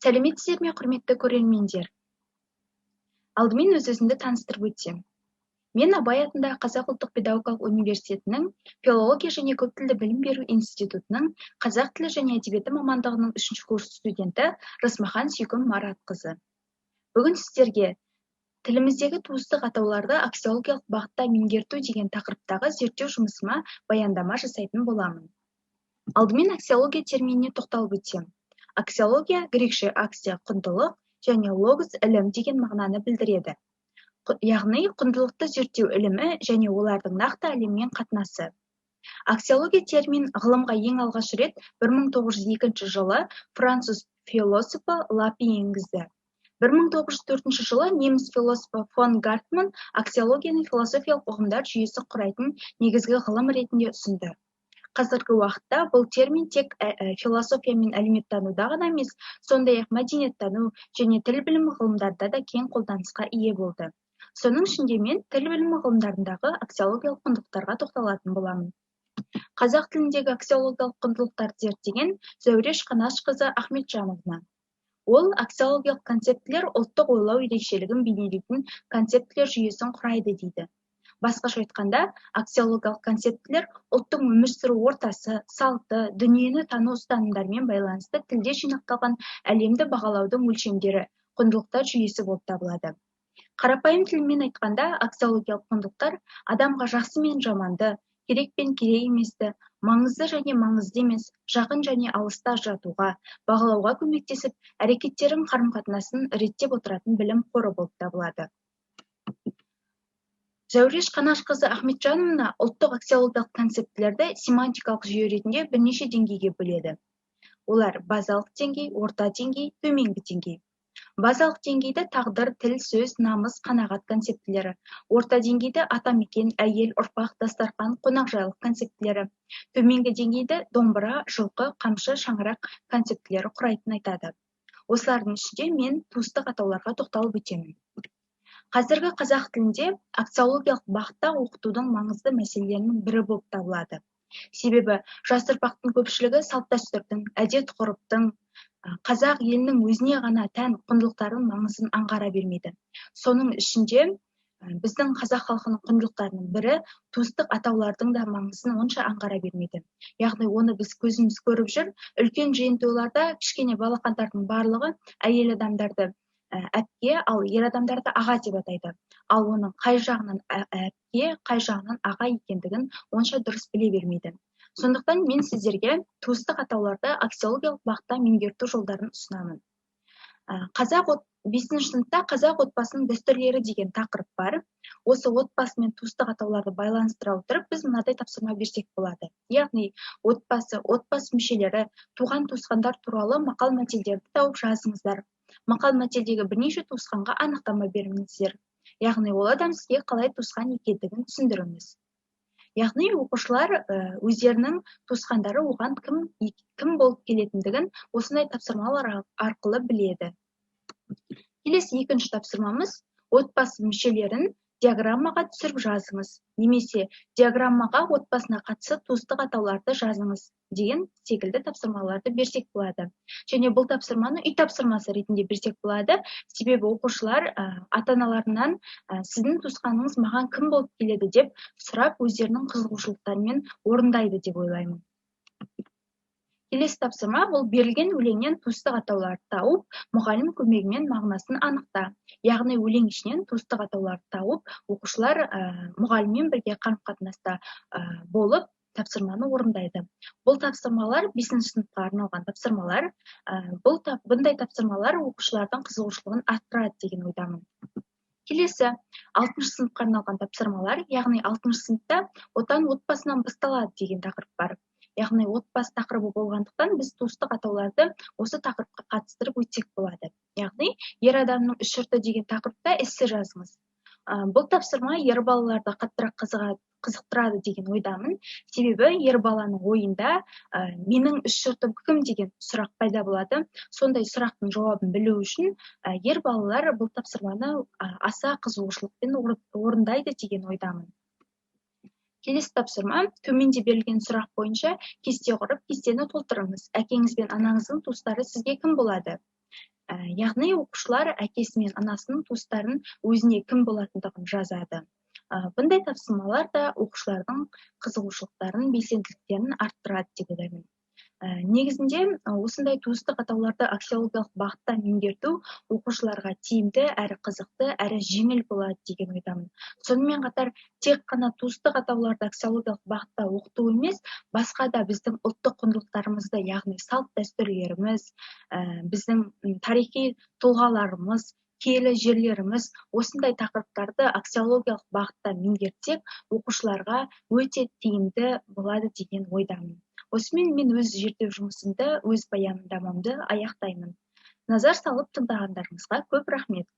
Сәлеметсіздер ме, құрметті көрермендер! Алдымен өз-өзімді таныстырып өтсем. Мен Абай атындағы Қазақ ұлттық педагогикалық университетінің филология және көптілді білім беру институтының қазақ тілі және әдебиеті мамандығының 3-ші курс студенті Рысмахан Сүйкім Маратқызы. Бүгін сіздерге тіліміздегі туыстық атауларды аксиологиялық бағытта меңгерту деген тақырыптағы зерттеу жұмысыма баяндама жасайтын боламын. Алдымен аксиология терминіне тоқталып өтсем. Аксиология грекше аксия құндылық және логос ілім деген мағынаны білдіреді. Яғни құндылықты зерттеу ілімі және олардың нақты әлеммен қатынасы. Аксиология термин ғылымға ең алғаш рет 1902 жылы француз философы Лапи енгізді. 1904 жылы неміс философы фон Гартман аксиологияны философиялық ұғымдар жүйесі құрайтын негізгі ғылым ретінде ұсынды. Қазіргі уақытта бұл термин тек философия мен әлеуметтануда ғана емес, сондай-ақ мәдениеттану және тіл білімі ғылымдарында да кең қолданысқа ие болды. Соның ішінде мен тіл білімі ғылымдарындағы аксиологиялық құндылықтарға тоқталатын боламын. Қазақ тіліндегі аксиологиялық құндылықтарды зерттеген Зәуреш Қанашқызы Ахметжановна. Ол аксиологиялық концептілер ұлттық ойлау ерекшелігін бейнелейтін концептілер жүйесін құрайды дейді. Басқаша айтқанда, аксиологиялық концептілер ұлттың өмір сүру ортасы, салты, дүниені тану ұстанымдарымен байланысты тілде жинақталған әлемді бағалаудың өлшемдері, құндылықтар жүйесі болып табылады. Қарапайым тілмен айтқанда, аксиологиялық құндылықтар адамға жақсы мен жаманды, керек пен керек еместі, маңызды және маңызды емес, жақын және алысты ажыратуға, бағалауға көмектесіп, әрекеттерін, қарым-қатынасын реттеп отыратын білім қоры болып табылады. Зәуреш Қанашқызы Ахметжановна ұлттық аксиологиялық концептілерді семантикалық жүйе ретінде бірнеше деңгейге бөледі. Олар базалық деңгей, орта деңгей, төменгі деңгей. Базалық деңгейді тағдыр, тіл, сөз, намыс, қанағат концептілері, орта деңгейді атамекен, әйел, ұрпақ, дастархан, қонақжайлық концептілері, төменгі деңгейді домбыра, жылқы, қамшы, шаңырақ концептілері құрайтынын айтады. Осылардың ішінде мен туыстық атауларға тоқталып өтемін. Қазіргі қазақ тілінде аксиологиялық бағытта оқытудың маңызды мәселелерінің бірі болып табылады. Себебі жас ұрпақтың көпшілігі салт-дәстүрдің, әдет-ғұрыптың, қазақ елінің өзіне ғана тән құндылықтардың маңызын аңғара бермейді. Соның ішінде біздің қазақ халқының құндылықтарының бірі туыстық атаулардың да маңызын онша аңғара бермейді. Яғни оны біз көзіміз көріп жүр, үлкен жиын тойларда кішкене балақандардың барлығы әйел адамдарды әпке, ал ер адамдарды аға деп атайды. Ал оның қай жағынан әпке, қай жағынан аға екендігін онша дұрыс біле бермейді. Сондықтан мен сіздерге туыстық атауларды аксиологиялық бағытта меңгерту жолдарын ұсынамын. Қазақ 5-ші сыныпта қазақ отбасының дәстүрлері деген тақырып бар. Осы отбасы мен туыстық атауларды байланыстыра отырып, біз мынадай тапсырма берсек болады. Яғни отбасы, отбасы мүшелері, туған туысқандар туралы мақал мәтелдерді тауып жазыңыздар. Мақал мәтелдегі бірнеше туысқанға анықтама беріңіздер. Яғни ол адам сізге қалай туысқан екендігін түсіндіріңіз. Яғни оқушылар өздерінің туысқандары оған кім болып келетіндігін осындай тапсырмалар арқылы біледі. Келесі екінші тапсырмамыз отбасы мүшелерін диаграммаға түсіріп жазыңыз, немесе диаграммаға отбасына қатысты туыстық атауларды жазыңыз деген секілді тапсырмаларды берсек болады. Және бұл тапсырманы үй тапсырмасы ретінде берсек болады, себебі оқушылар ата-аналарынан сіздің туысқаныңыз маған кім болып келеді деп сұрап өздерінің қызығушылықтарымен орындайды деп ойлаймын. Келесі тапсырма бұл берілген өлеңнен туыстық атауларды тауып, мұғалім көмегімен мағынасын анықта. Яғни өлең ішінен туыстық атауларды тауып, оқушылар мұғаліммен бірге қарым-қатынаста болып тапсырманы орындайды. Бұл тапсырмалар 5-ші сыныпқа арналған тапсырмалар. Бұндай тапсырмалар оқушылардың қызығушылығын арттырады деген ойдамын. Келесі 6-шы сыныпқа арналған тапсырмалар, яғни 6-шы сыныпта отан отбасынан басталады деген тақырып бар. Яғни отбасы тақырыбы болғандықтан біз туыстық атауларды осы тақырыпқа қатыстырып өтсек болады. Яғни ер адамның үш жұрты деген тақырыпта эссе жазыңыз. Бұл тапсырма ер балаларды қаттырақ қызықтырады деген ойдамын. Себебі ер баланың ойында менің үш жұртым кім деген сұрақ пайда болады. Сондай сұрақтың жауабын білу үшін ер балалар бұл тапсырманы аса қызығушылықпен орындайды деген ойдамын. Келесі тапсырма төменде берілген сұрақ бойынша кесте құрып, кестені толтырыңыз. Әкеңіз бен анаңыздың туыстары сізге кім болады? Яғни оқушылар әкесі мен анасының туыстарын, өзіне кім болатындығын жазады. Бұндай тапсырмалар да оқушылардың қызығушылықтарын, белсенділіктерін арттырады деп ойлаймын. Негізінде осындай туыстық атауларды аксиологиялық бағытта меңгерту оқушыларға тиімді, әрі қызықты, әрі жеңіл болады деген ойдамын. Сонымен қатар тек қана туыстық атауларды аксиологиялық бағытта оқыту емес, басқа да біздің ұлттық құндылықтарымызды, яғни салт дәстүрлеріміз, біздің тарихи тұлғаларымыз, киелі жерлеріміз, осындай тақырыптарды аксиологиялық бағытта меңгертсек, оқушыларға өте тиімді болады деген ойдамын. Осымен мен өз зерттеу жұмысымды, өз баяндамамды аяқтаймын. Назар салып тыңдағандарыңызға көп рахмет.